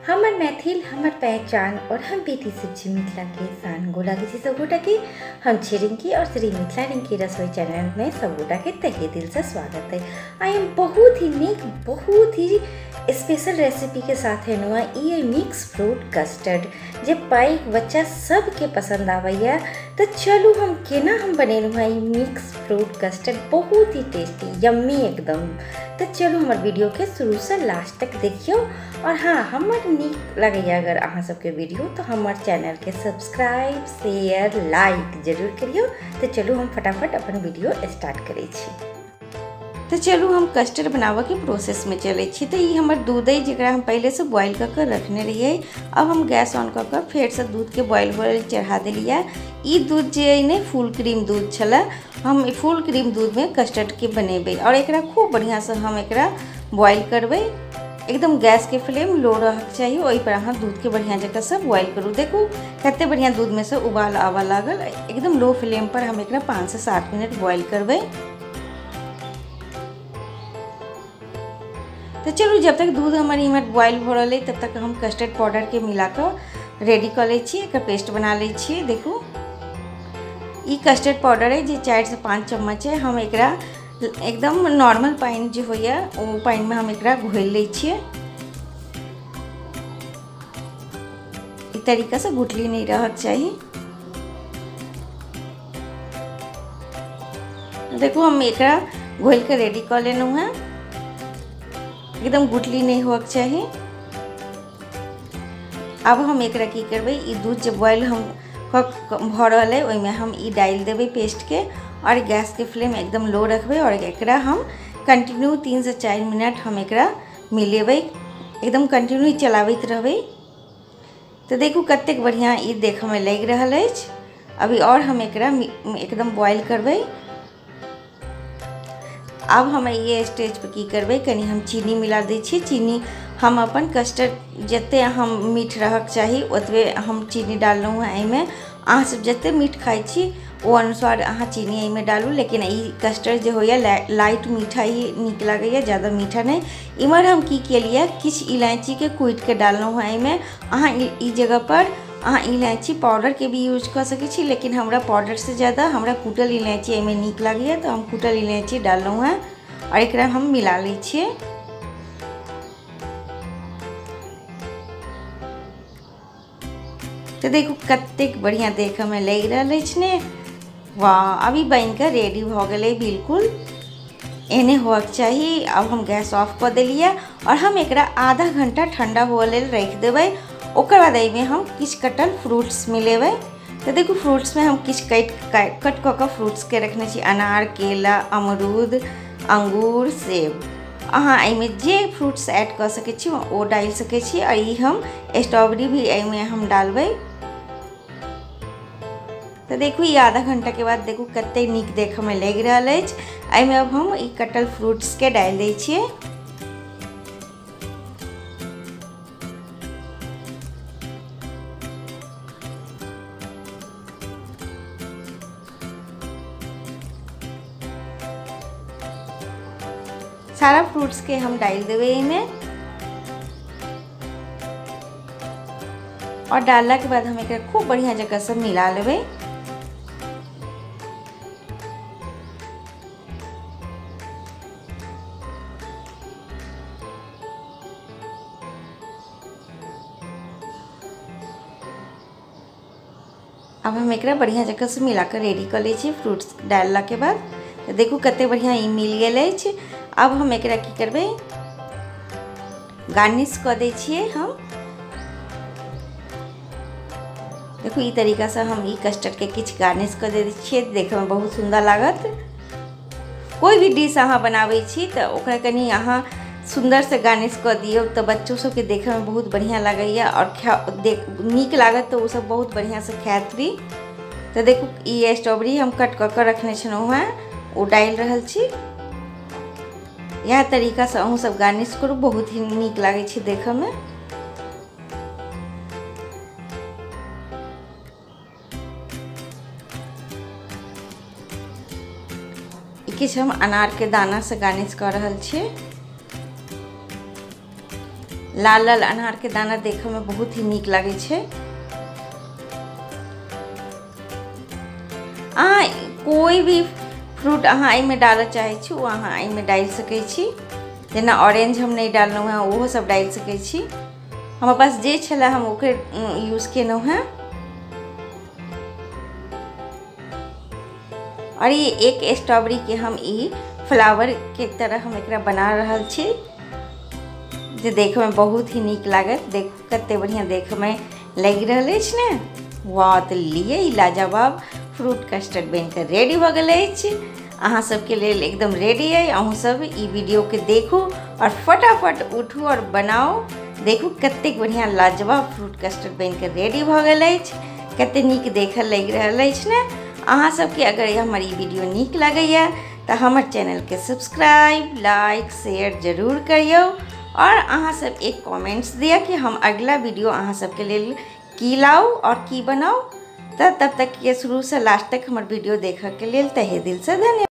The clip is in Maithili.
हमर मैथिल हमर पहचान और हम बेटी सब छी मिथिला के शान। गोला छी सब गोटा के हम छी रिंकी और श्री मिथिला रिंकी रसोई चैनल में सब गोटा के तहे दिल से स्वागत है। आई हम बहुत ही नीक बहुत ही स्पेशल रेसिपी के साथ है नुआ ये मिक्स फ्रूट कस्टर्ड जे पैघ बच्चा सबके पसंद आबैया। तो चलू हम केना हम बनेलहुँ हँ ई मिक्स फ्रूट कस्टर्ड बहुत ही टेस्टी यम्मी एकदम। तो चलू हमर वीडियो के शुरू से लास्ट तक देखियो और हाँ हमर नीक लगैया अगर अहाँ सबके वीडियो तो हमर चैनल के सब्सक्राइब शेयर लाइक जरूर करियो। तो चलू हम फटाफट अपन वीडियो स्टार्ट करै छी। तो चलू हम कस्टर्ड बनावे के प्रोसेस में चलै छी। तो ये हमर दूध है जरा हम पहले से बॉयल कर के रखने रहिए। अब हम गैस ऑन कर के फिर से दूध के बॉयल होय चढ़ा दिलियै। ई दूध जे ने फुल क्रीम दूध छलै, हम फुल क्रीम दूध में कस्टर्ड के बनेबै और एकरा खूब बढ़िया से हम एकरा बॉयल करबै। एकदम गैस के फ्लेम लो रहक चाहिए, ओहि पर अहाँ दूध के बढ़िया जगह से बॉयल करू। देखू कते बढ़िया दूध में से उबाल आबऽ लागल। एकदम लो फ्लेम पर हम एकरा 5 से 7 मिनट बॉयल करबै। तो चलू जब तक दूध हमारे इम्हर बॉयल हो रहा है तब तक हम कस्टर्ड पाउडर के मिलाकर रेडी कर लै छी, एकर पेस्ट बना लै छी। देखू ई कस्टर्ड पाउडर है जे 4 से 5 चम्मच है। हम एकरा एकदम नॉर्मल पानि जे होइए ओ पानि में हम एकरा घोलि लै छियै। ई तरीका से गुठली नहीं रहक चाही। देखू हम एकरा घोलि के रेडी कर लेलहुँ हँ, एकदम गुठली नहीं होक चाही। अब हम एकरा की करबै, ई दूध जे बॉयल हम भऽ रहल है ओहिमे हम ई डालि देबै पेस्ट के और गैस के फ्लेम एकदम लो रखबै और एकरा हम कंटिन्यू 3 से 4 मिनट हम एकरा मिलेबै, एकदम कंटिन्यू चलाबैत रहबै। तो देखू कतेक बढ़िया ई देखऽमे लागि रहल अछि। अभी और हम एकरा एकदम बॉयल करबै। अब हम ये स्टेज पर की करबै, कनी हम चीनी मिला दै छी। चीनी हम अपन कस्टर्ड जते हम मीठ रहक चाही ओतबे हम चीनी डाललहुँ हँ एहिमे। अहाँ सब जते मीठ खाइ छी ओ अनुसार अहाँ चीनी एहिमे डालू, लेकिन ई कस्टर्ड जे होइए लाइट मीठा ही नीक लगैए, ज़्यादा मीठा नहीं। इम्हर हम की केलियै, किछु इलायचीके कुटिके डाललहुँ हँ एहिमे। अहाँ ई जगह पर अहाँ इलायची पाउडर के भी यूज कर सकै छी, लेकिन हमरा पाउडर से ज़्यादा हमरा कुटल इलायची एहिमे नीक लगैए तो हम कुटल इलायची डाललहुँ हँ और एकरा हम मिला लै छियै। तो देखू कतेक बढ़िया देखऽमे लागि रहल अछि ने। वाह, अभी बनिके रेडी भऽ गेलै, बिल्कुल एहने होयके चाही। अब हम गैस ऑफ कऽ देलियै और हम एकरा आधा घंटा ठंडा हुअ लेल राखि देबै। ओकर बाद एहिमे हम किछु कटल फ्रूट्स मिलेबै। तो देखू फ्रूट्समे हम किछु कट कऽ के फ्रूट्सके रखने छी, अनार, केला, अमरूद, अंगूर, सेब। अहाँ एहिमे जे फ्रूट्स ऐड कऽ सकै छी ओ डालि सकै छी। और ई हम स्ट्रॉबेरी भी एहिमे हम डालबै। तो देखू ई आधा घंटा के बाद देखू कतेक नीक देखऽमे लागि रहल अछि। एहिमे अब हम ई कटल फ्रूट्सके डालि दै छियै। सारा फ्रूट्स के हम डालि देबै एहिमे और डालला के बाद हम एकरा खूब बढ़िया जगह से मिला लेबै। अब हम एकरा बढ़िया जगह से मिलाकर रेडी कर लै छी फ्रूट्स डालला के बाद। तो देखू कते बढ़िया ई मिल गेल अछि। अब हम एकरा की करबै, गार्निश कऽ दै छियै हम। देखू ई तरीका से हम ई कस्टर्ड के किछु गार्निश कऽ दै छियै, देखैमे बहुत सुंदर लागत। कोई भी डिश अहाँ बनाबै छी तऽ ओकरा कनि अहाँ सुंदर से गार्निश कऽ दियौ तऽ बच्चो सबके देखैमे बहुत बढ़िया लगैए और नीक लागत तऽ ओ सब बहुत बढ़िया से खायत भी। तऽ देखू ई स्ट्रॉबेरी हम कट कऽ के रखने छलहुँ हँ ओ डालि रहल छी। इएह तरीका से अहूँ सब गार्निश करू, बहुत ही नीक लागै छै देखऽमे। किछु हम अनार के दाना से गार्निश कऽ रहल छी। लाल लाल अनार के दाना देखे में बहुत ही नीक लागै छै। अहाँ कोई भी फ्रूट अहाँ एहिमे डालऽ चाहै छी ओ अहाँ एहिमे डालि सकै छी। जेना ऑरेंज हम नहि डाललहुँ हेँ, ओहो सब डालि सकै छी। हमरा पास जे छलै हम ओकर यूज केलहुँ हेँ। और ये एक स्ट्रॉबेरी के हम ई फ्लावर के तरह हम एकरा बना रहल छी, जे देखय में बहुत ही नीक लागत। देखू कते बढ़िया देखय में लागि रहल अछि ने। वाह, तऽ लिए ई लाजवाब फ्रूट कस्टर्ड बनि कऽ रेडी भऽ गेल अछि। अहाँ सबके लेल एकदम रेडी अइ। अहूँ सब ई वीडियो के देखू और फटाफट उठू और बनाउ। देखू कतेक बढ़िया लाजवाब फ्रूट कस्टर्ड बनि कऽ रेडी भऽ गेल अछि। कते नीक देखऽ लागि रहल अछि ने। अहाँ सबके अगर हमर ई वीडियो नीक लागैया तऽ हमर चैनलके सब्सक्राइब, लाइक, शेयर जरूर करियौ। और अहाँ सब एक कमेंट्स दिअ कि हम अगला वीडियो अहाँ सबके लेल की लाउ और की बनाउ। तऽ तब तक के शुरूसँ लास्ट तक हमर वीडियो देखऽके लेल तहे दिलसँ धन्यवाद।